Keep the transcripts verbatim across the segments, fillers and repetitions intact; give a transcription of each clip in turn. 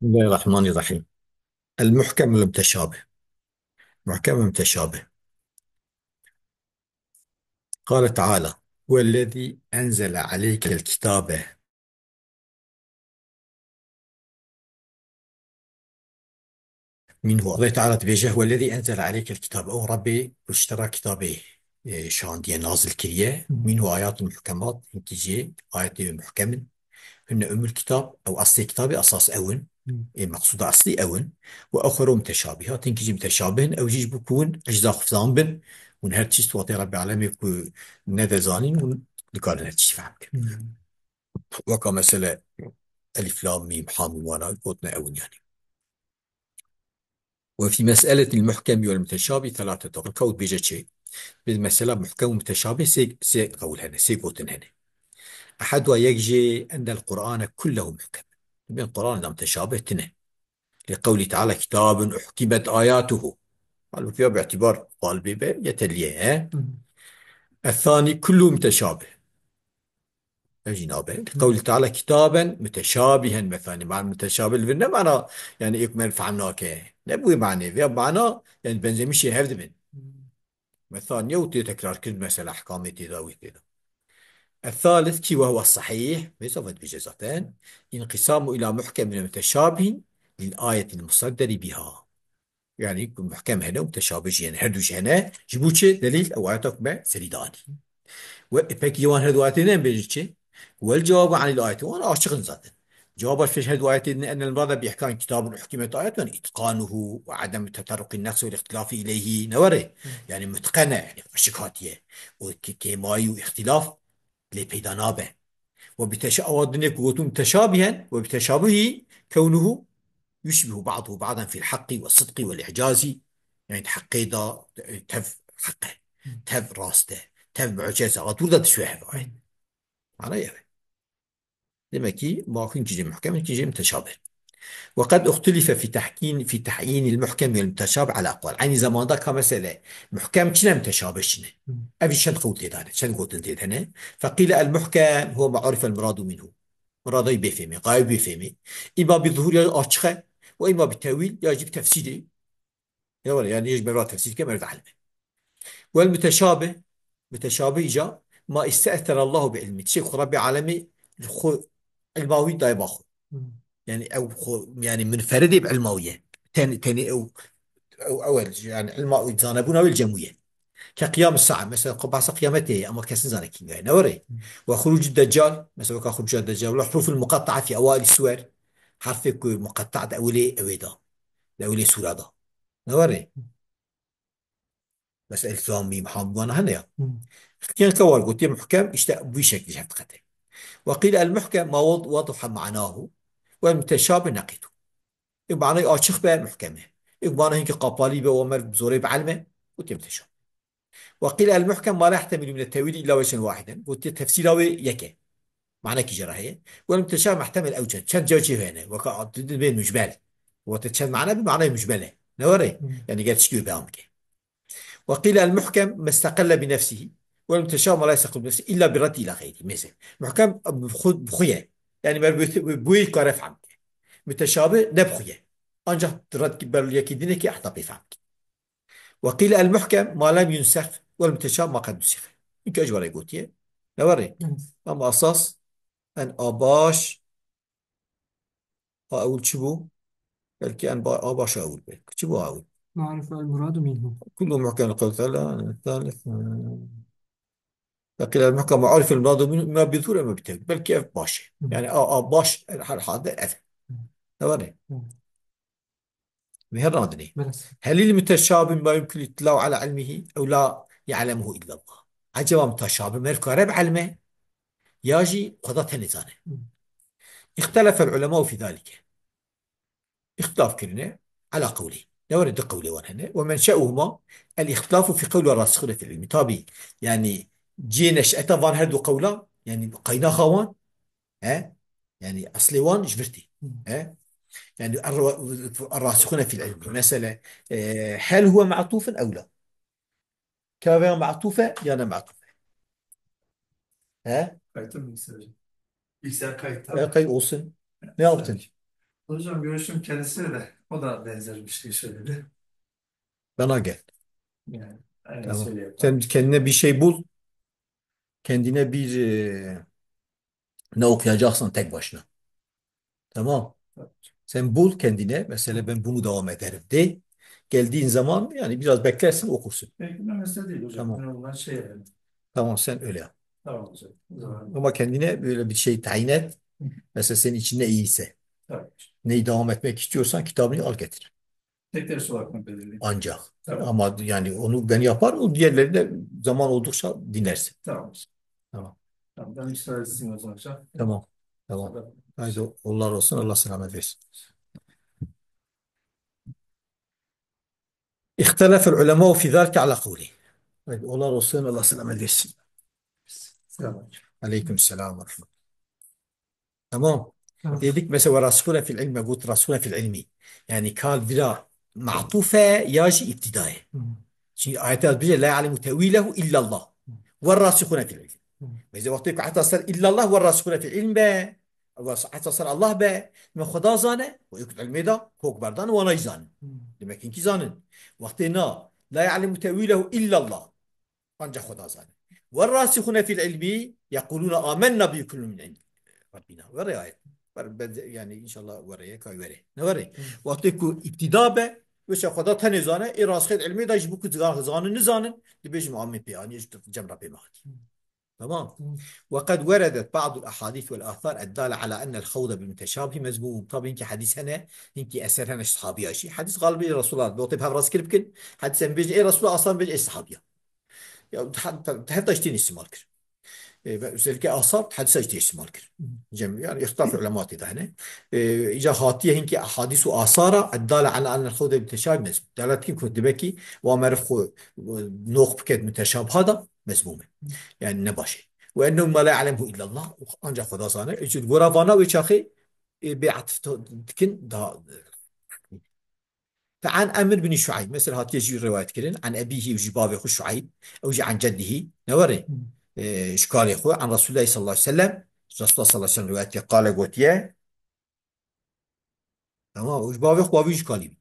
بسم الله الرحمن الرحيم. المحكم والمتشابه. محكم ومتشابه. قال تعالى: هو الذي أنزل عليك الكتاب منه. Allah Teala dibêje: "هو الذي أنزل عليك الكتاب." Ew Rabbê ku ji te re kitabê, e, şandiye, nazil kiriye. Hı. "منه آيات محكمات", hinkî jê ayetê wê muhkem in. "هن أم الكتاب", ew eslê kitabê, esas ew in. Hı. Ê meqsûda eslî ew in. "وأخر متشابهات", hinkî jî muteşabih in, ew jî ji bo ku hûn ecza xwe zanibin. Hûn her tişt wextê Rabbê Alemê ku nede zanîn, hûn dikarin her tişt fehm bikin. Hı. Weka mesele elîf, lam, mîm, ha, mîm, wana gotine ew in yanî. وفي مسألة المحكم والمتشابه ثلاثة أقوال. Weka dibêje çi? Bi mesela muhkem û muteşabih sê, sê qewil hene, sê gotin hene. أحدها، yek jê, أن القرآن كله محكم. Bên Qur'an de muteşabih tine. لقوله تعالى: "كتاب أحكمت آياته". Halbuki ya bi îtibar qalibê be, yeterli ye, he? Hı hı. الثاني: "كله متشابه". Ev jî nabe. Hı. Qewlî Teala kitaben muteşabihen, mesela. Mana muteşabih li vir ne mana, yani êk me fehm nake. Ne bi wê manê. Vê mana, yani benzemişê hev dibin. Hı. Mesela niye û tê tekrar kirin mesela, ehkamê tê da wê tê da. الثالث كي وهو الصحيح، mesela ve dibêje zaten. انقسام إلى محكم ومتشابه للآية المصدر بها. Yani muhkem hene û muteşabih jî hene. Her du jî hene. Ji bo çi? Delîl ew ayeta ku me serî de anî. Ve, e, pekî wan her du ayetê ne bêjin çi? والجواب عن الآية. Wan açiq in zaten. Cevaba ji pêş her du ayetê din, أن المراد بإحكام كتاب أحكمت آياته إتقانه وعدم تطرق النقص والاختلاف إليه. Ne were? Hı. Yani mutqene, yani açık hatiye. O kê-, kêmayî û îxtilaf lê peyda nabe. Ve bi teşa-, ewa dinê ku gotin muteşabihen ve bi teşabuhi kewnuhu yushbihu ba'duhu ba'dan fil haqqi ve sidqi vel i'cazi. Yani heqê da, e, tev heq e, tev rast e, tev muceze. Ewa dûr da dişuwe hev ayet. Mana ye. Demek ki ma hinkî jê muhkem, hinkî jê muteşabih. وقد اختلف في تحكيم، في تعيين المحكم والمتشابه على أقوال. Aynı zamanda ka mesele muhkem çi ne, muteşabih çi ne? Hı. Ev çend qewl tê de ne, çend gotin tê de ne. فقيل المحكم هو ما عرف المراد منه. Murada wî bê fêmê, gaye wî bê fêmê. İma bi zuhur ya açık e, ve ima bi tevil ya jî bi tefsîrê. Ya were, yani, ji ber tefsîr ke, meriv elme. Wel muteşabih, muteşabih îca, ma iste'sere Allahu bi ilmi. Tiştê ku Rabbê alemê li xwe ilma wî daye ba xwe. Hmm. Yani, ew xwe, yani, munferidê bi ilma wî ye. Ten-, tenê ew, ew, ew e, yani, ilma wî, zanebûna wî li cem wî ye. Ke qiyam sa'a, mesela, ku bahsa qiyametê ye, ama kes nizane kînga ye. Ne were? Hmm. Ve xuruc deccal, mesela, weka xuruca deccal, ve huruful muqatta'a fi ewail suwer, herfê ku muqatta' de ewilê, ewê da. Di ewilê sûra da. Ne were? Mesela elif, lam, mîm, ha, wana hene ya. Hmm. Xiyan ke war gotiye muhkem, işte bu şekilde heft qete. Ve qîle el muhkem ma wad-, wadaha ma'nahu ve muteşabih neqidu. Ê manayê açık be, muhkem e. Ê mana hinkî qapalî be, û mer zorê bi elme, gotiye muteşabih. Ve qîle el muhkem ma la yehtemilu mine tevîlî illa wecen wahiden. Gotiye tefsîra wê yek e. Manekî jê re heye. Wel muteşabih muhtemel ewcen. Çend cewcê hene. Weka dibên mucmel. Wate çend mane bi manayê mucmel e. Ne were? Hmm. Yani gel tiştî wê beyan bike. Ve qîle el muhkem mestekelle bi nefsihi. Wel muteşabih ma la yestekillu bi nefsihi illa bi reddi ila xeyrî. Mesela. Muhkem bi xwe, bi xwe ye. Yani ber bi, bi, bi wê kare fehm bike. Muteşabih ne bi xwe ye. Ancak red ki ber yekî dinekî heta pê fehm bike. Ve qîle el muhkem ma lem yunseh vel muteşabih ma qed nusihe. Çunke ji were gotiye. Ne were? Evet. Ama esas en a baş, a ewil çi bû? Belkî en ba-, a baş a ewil be. Çi bû a ewil? Ma'ruf el muradu minhu. Kullu muhkem el qevl teala, thalith, e, ve qîle el muhkem ma'ruf el muradu minhu, ma bi zuhur, ma bi tevil. Belkî ev baş e. Hı. Yani a, a baş her halde ev. Hı. Ne were? Hı. Wê her radinê. Belê. Hel il muteşabih ma yumkin ittila'u ala ilmihi ew la ya'lemuhu illallah. Eceba muteşabih meriv kare bi ilme ya jî Xweda tenê zane. Hı. İhtelefel ulema'u fi zalike. İhtilaf kirine ala qewlî. Ne were du qewlê wan hene. Ve menşeuhuma el ihtilafu fi qewli rasihune fil ilmi. Tabi, yani cê neş'eta van her du qewla, yani qaynaxa wan, he? Yani eslê wan ji vir tê. Hı. He? Yani er-, er-rasixune fil ilmi. Mesela, e, hel huve me'tufun ew la? Ka vêya me'tuf e ya ne me'tuf e? He? Kayıtlı mı bilgisayar hocam? Bilgisayar kayıtta. E, kayıt olsun. Ne yaptın? Hocam, görüştüm kendisiyle de. O da benzer bir şey söyledi. Bana gel. Yani aynı Tamam. Söylüyor. Sen kendine bir şey bul. Kendine bir, e, ne okuyacaksan tek başına. Tamam. Sen bul kendine. Mesela ben bunu devam ederim de. Geldiğin zaman yani biraz beklersin, okursun. Beklememesi de değil hocam. Tamam. Önemli olan şey yani. Tamam, sen öyle yap. Tamam hocam. O zaman Ama kendine böyle bir şey tayin et. Mesela senin için ne iyiyse. Tabii. Neyi devam etmek istiyorsan kitabını al getir. Tek ders olarak mı belirleyeyim? Ancak. Tamam. Ama yani onu ben yaparım. O diğerleri de zaman oldukça dinlersin. Tamam. Tamam. Tamam. Ben müsaade isteyeyim o zaman hocam. Tamam. Tamam. Tamam. Haydi, onlar olsun, Allah selamet versin. اختلف العلماء في ذلك على قولين. Haydi, onlar olsun, Allah selamet versin. Selam hocam. Aleyküm selam ve rahmetullah. Tamam. Tamam. Dedik mesela ve rasikhune fil ilmi, got rasikhune fil ilmi. Yani kal vira ma'tufe ya jî ibtidaye. Hı. Çünkü ayette bije la ya'lemu tewilehu illallah. Ve rasikhune fil ilmi. Hı. Mesela wextê ku heta ser illallah ve rasikhune fil ilm be, ve heta ser Allah be, me Xweda zane, ve yek ilmê da, kok berdan, wana jî zanin. Hı. Demek ki zanin. Wextê na, la ya'lemu tewilehu illallah. Ancak Xweda zane. Ve rasikhune fil ilmi yekulune amennâ bi kullun min indi Rabbina. Ve rivayet. Ver, ben de, yani inşallah were ye, kay were. Ne were? Hı. Wextê ku îbtîda be, wê şey Xweda tenê zane, ê rasikhê ilmê de ji bo ku zigar zanin nizanin, dibêjim amin pê, anî ji cem Rabbê me hatî. Hı. Tamam. Hı. Ve qed weredet ba'dul ahadîth vel athar eddale ala ennel xawde bil muteşabih mezmûm. Tabi hinkî hadîs hene, hinkî eser hene ji sahabiya jî. Hadîs galibî Resulullah, bi wextê bi hev rastgir bikin. Hadîs em bêjin, ê Resulullah, asar bêjin, ê sahabiya. Ya, heta, heta ji tîn îstimal kir. E, ve özellikle asar, hadîsa ji tîn îstimal kir. Cem, yani, îxtilaf ulema tê de hene. E, îca hatiye hinkî hadîs û asara, eddale ala ennel xawde bil muteşabih mezmûm. Delalet dikin ku demek ki, wa meriv xwe, e, noq biket muteşabiha da, mezmûm e. Yani, ne baş e. Ve ennehu ma la ya'lemhu illallah, ancak Xweda zane. E, ji gora vana wê çaxê, e, bê atif to-, dikin daha, e, Fe an Amr bin Şuayb. Mesela hatiye jî rivayet kirin. An ebîhî, ji bavê xwe Şuayb. Ew jî an ceddihî. Ne were? Hı. E, ji kalê xwe. An Resulullah sallallahu aleyhi ve sellem. Resulullah sallallahu aleyhi ve sellem rivayet kir. Kale gotiye. Tamam. Ji bavê xwe, bavê ji kalî bî.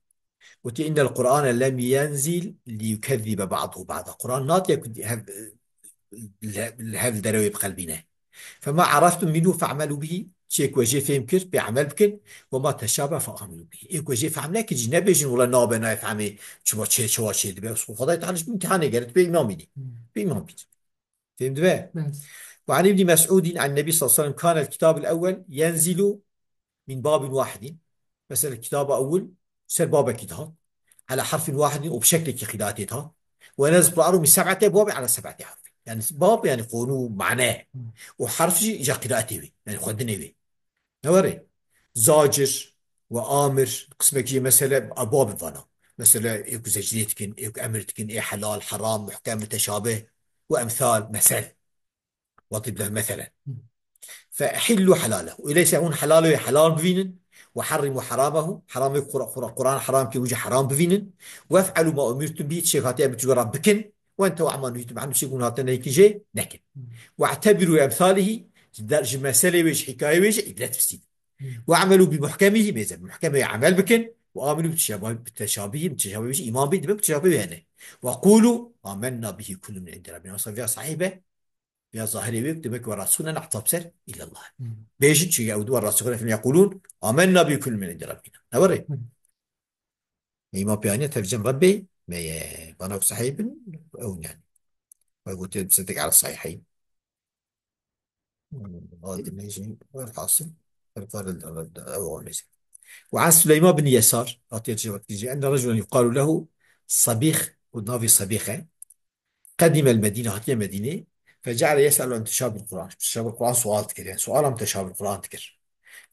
Gotiye, innel Qur'ane lem yenzil li yukezzibe ba'duhu ba'da. Quran natiye ku hev, li, li hev derewê biqelbîne. Fema araftum minhu fe'melu bihi. Çê ku jê fêm kir, pê emel bikin. Ve ma teşabe fe'amilu bihi. Ê ku jê fehm nekir jî nebêjin, wela nabe nayê fehmê çima çê, çawa çê dibe. Xwedayê Teala ji bo îmtîhanê gere, tu pê îman bînî. Hmm. Pê îman bînî. Fêm dibe? Evet. Ve an Îbnî Mes'ûdîn an Nebî sallallahu aleyhi ve sellem kânel kitâbul ewwel yenzilu min babin wahidin. Mesela kitaba ewil ser babekî dihat. Ala harfin wahidin û bi şeklekî qîratê dihat. Ve nezil Qur'anu min seb'ete abwabin ala seb'ete harfin. Yani bab yani konu, mane. Û harf jî îca qîratê wê. Yani xwendinê wê. Ne were? Zacir ve amir, qismekî jê mesele abwabin vana. Mesela ê ku zecrê dikin, ê ku emir dikin, ê helal, heram, muhkem, muteşabih ve emsal, mesel. Wextê bide meselen. Fe ehillu helalehu. Öyleyse hûn helalê wê helal bivînin. Ve harrimu heramehu. Heramê Qur-, Qur-, Quran heram kir, wî jî heram bivînin. Ve ef'elu ma umirtum bihi. Tiştek hatiye bi tu ra bikin. Ve entehu amma nuhîtum anhu. Tiştek hûn hatine nehyê kirin jê nekin. Ve e'tebiru emsalihi. Ji der, ji meselê wê, ji hikayê wê jî îbret bistînin. Ve amelu bi muhkemihi. Mêze bi muhkemê wê emel bikin. Ve aminu bi teşabi-, bi teşabihi. Bi teşabihi wê jî îman bî. Dibe bi teşabihi wê hene. Ve kulu amenna bihi kullu min indi Rabbina. Mesela vêya sahîh be. Ya zahirê wê, demek ki ve rasikhûne ne'tab ser illallah. Hmm. Bêjin, çünkü ew di ve rasikhûne fîl ilm yeqûlûn, amennâ bi kullin min indi Rabbina. Ne were? Hmm. Îman pê anîne tev cem Rebbê me ye. Bana ku sahîh bin, ew yani. Ve gotiye bi sedek ala sahihayn. Hmm, altı neyse, velhasil, el karil de, de, ew neyse. Ve an Süleyman bin Yesar, hatiye cevap diyeceği, enne raculen yuqalu lehu Sabih, û navê Sabih e. Qedîmel Medîne, hatiye Medînê. Fe ceale yes'elu an teşabil Qur'an. Teşabil Qur'an sual dikir. Yani suala muteşabil Qur'an dikir.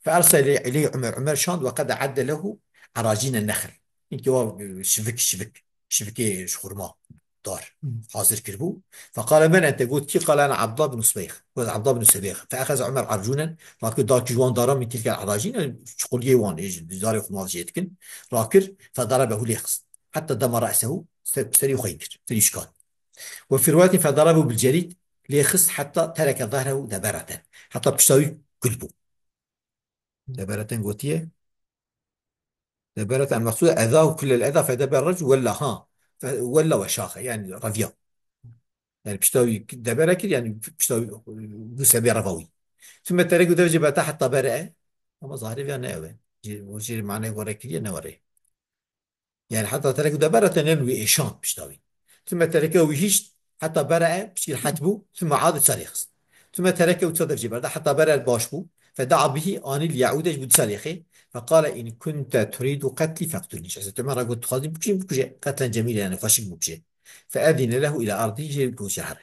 Fe ersele ileyhi Umer. Umer şand ve qed e'edde lehu eracîne nehl. Hinkî wa, e, şivik, şivik. Şivikê ji xurma, dar. Hı. Hazir kiribû. Fe qale men ente, got kî, qale ene Abdullah bin Subeyx. Got Abdullah bin Subeyx. Fe exeze Umer arcunen. Rakir dakî ji wan daran min tilkel eracîn. Yani çuquliyê wan, e, ji darê xurma jê dikin. Rakir. Fe darabehu lê xist. Heta dema re'sehu, ser, serî xwe kir, serî şikand. Ve fî riwayetin fedarabehu bil cerîd, lê xist heta tereke zehrehu debereten. Heta pişta wî kul bû. Debereten gotiye, Deberete, el meqsûd eza û kullel eza fedeberrec wella ha. Fe-, wella weşaxe, yani reviya. Yani pişta wî debere kir, yani pişta wî bû sebê reva wî. Sümme tereke û devecê beta heta bere e. Ama zahirê vîya ne ew e. Jê, o jê manê gore kiriye ne were. Yani heta tereke û debere te nen wî êşan pişta wî. Sümme tereke wî hişt heta bere e, piştî rehet bû. Sümme ad sarê xist. Sümme tereke û ça devecê berda heta bere baş bû. Fedaa bihi anî li yeûde ji bû di sarê xê. Feqale in kunte turidu qetlî feqtulnî. Hazreti Ömer got, tu xwazî bikujî, bikuje. Qetlen cemîle, yani xweşik bikuje. Feezine lehu ila ardî, jê got ji here.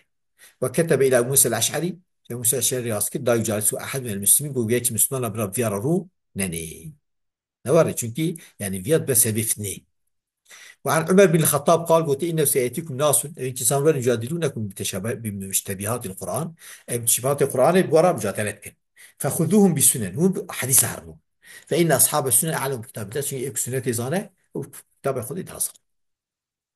Ve ketebe ila Musa el-Eş'erî, Ebu Musa Eş'erî rast kir, da yucalisu ehad minel muslimîn, got yek ji Müslümanla bira viyara rû nenê. Ne were, çünkü yani viyat be sebê fitnê. Ve an Ömer bin Xettab qal gote, innehu seyetikum nasun, ev insan werin yucadilunekum bi teşabe-, bi müştebihatil Kur'an, ev müştebihatê Kur'anê bi wara mücadele dikin. Fexuduhum bi sunen, hûn bi hadîsa herin. Fe inne ashabe sunen a'lemu bi kitabillah, çünkü ev sünnetê zane, û kitabê Xwedê daha zane.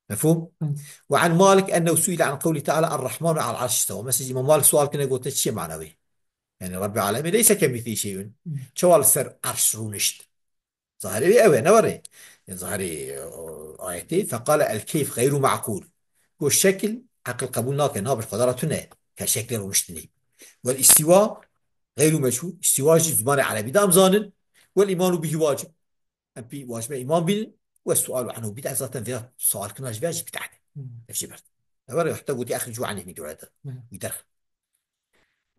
Mefhûm? Hı. Ve an Malik ennehu suile an qewli teala, Errahmanu al arş istewa. Mesela Îmam Malik sual kine, gote, çi mana wê? Yani Rabbi alemê leyse kemithlihi şeyun. Hı. Çawa li ser arş rûnişt? Zahirê wê ew e, ne were? Yani zahirê, o, ayetê, feqale el keyf gayru ma'kul. Got şekil, aqil qebûl nake, nabe ji Xweda re tune, ke şeklê rûniştinê. Wel istiwa gayru meçhul. Istiwa jî zimanê erebî de em zanin. Wel îmanu bihi wacib. Em pî wacib e îman bînin. Ve sualu anhu bid'a, zaten vêya sualkirina ji vêya jî bid'a e. Hmm. Ev jî ber. Ev were heta gotî, "Ehricû anî min du'e de." Hmm. Wî derx.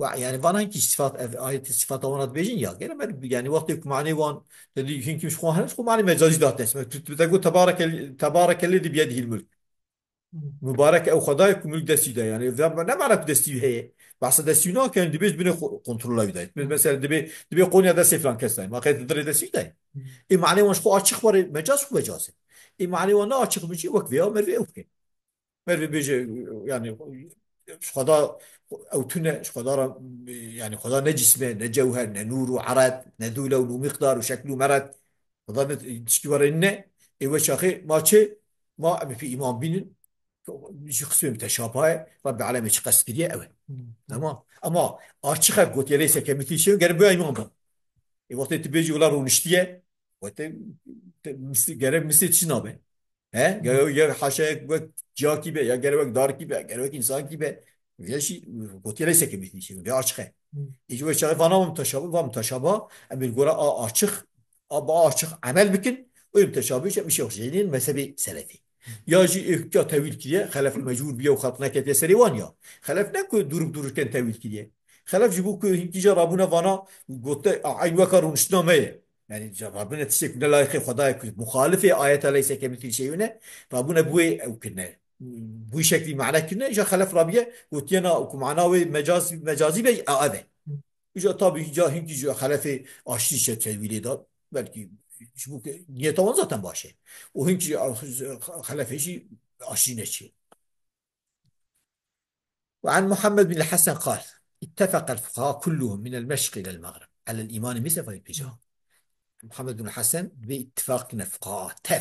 Ve yani vana hinkî sifat, ev ayetê sifata wana dibêjin ya. Gere me yani wextê ku manê wan te dî hinkî ji xwe hene, ji xwe manê mecazî da dest. Me tu, tu te got, "Tebareke-, tebarekellezî biyedihil mulk." Mubarek e ew Xwedayê ku milk destî de, yani, ev ne mana ku destî wî heye. Behsa destî wî nake, yani, dibê ji binê xwe, kontrola wî de. Mesela dibê, dibê Konya destê filan kes de. Ma qey di dirê destî wî de. Ê, manê wan ji xwe açık were, mecaz ku mecaz e. Ê, manê wan ne açık bicî, wek vêya mervê ew bike. Mervê bêje, yani, ji Xweda ew tune, ji Xweda re, yani, Xweda ne cism e, ne cewher, ne nûr û ered, ne dûle û nû miqdar û şekl û meret. Xweda ne tişkî were ne. Ê we çaxê ma çi? Ma em pê îman bînin. Ji qismê müteşabihe, Rabbê alemê çi qest kiriye, ew e. Hmm. Tamam. Ama açık hep gotiye leyse kemithlihi şeyun, gere bûya îman bin. Ê wextê tu bêjî wila rûniştiye, we te, te misli, gere mislê çi nabe? He? Hmm. Gere, ya haşa wek ciyakî be, ya gere wek darkî be, gere wek insankî be. Vê jî gotiye leyse kemithlihi şeyun, vê açık e. Hmm. Ê ji we çaxê vana wa müteşabih, va müteşabih, em ê gora a açık, a ba açık emel bikin, û ê müteşabih jî em îşe xwe jênên mezhebê selefî. Ya jî ê ya tewîl kiriye, xelef mecbûr biye û xelq neketiye serê wan ya. Xelef ne ku dûr bi dûr ken tewîl kiriye. Xelef ji bo ku hinkî ca rabûne vana gote, a, eyn weka rûniştina me ye. Yani, ca rabûne tiştê ku ne layîqê Xwedayê ku muxalifê ayeta leyse kemithlihi şeyun e, rabûne bi wê ew kirine. Bi wî şeklî mane kirine, îja xelef rabiye, gotiye na ku mana wê mecaz-, mecazî be, a, ev e. Îja tabî îja hinkî ji xelefê aştî çe tewîlê da, belkî ji bo ku niyeta wan zaten baş e. Û hinkî xelefê jî aştî neçiye. Ve an Muhammed bin Hasan qal, ittefaqel fuqaha kulluhum minel meşriq ilel mağrib alel îmanî misle fayî pêca. Muhammed bin Hasan bi ittifaq kine fuqaha tev.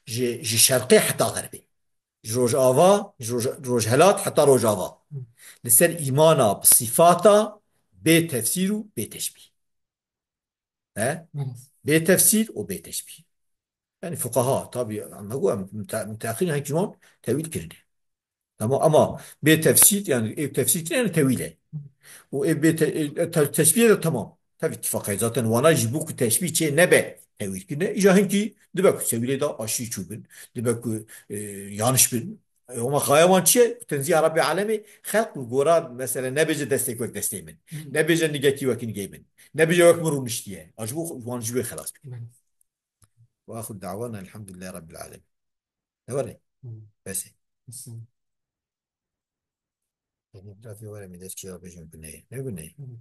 Ji, ji şerqê heta xerbê. Ji rojava, ji roj-, rojhelat heta rojava. Li ser îmana bi sifata bê tefsîr û bê teşbîh. He? Evet. Bê tefsîr û bê teşbîh. Yani fuqaha, tabi, em got, em müte-, müteahhirin hinkî wan tewîl kirine. Tamam, ama bê tefsîr, yani ev tefsîr kirine, yani tewîl e. Û ev bê te-, e, te-, teşbîh de tamam. Tabi ittifaq e. Zaten wana ji bo ku teşbîh çê nebe tewîl kirine. Îja hinkî dibe ku tewîlê de aşî çû bin. Dibe ku, e, yanlış bin. E, ama xaya wan çi ye? Tenzîha Rabbê alemê, xelq li gora, mesela, nebêje destê wek destê min. Hmm. Nebêje nigekî wek nigê min. Nebêje wek min rûniştiye. A ji bo wan ji wê xelas bike. Hmm. Ve axir dawana elhamdülillahi Rabbil alemin. Ne were? Hmm. Bes e. Bes e. Yani, biraz were mi dest çiya bêjin ku ne? Ne ku ne? Hmm.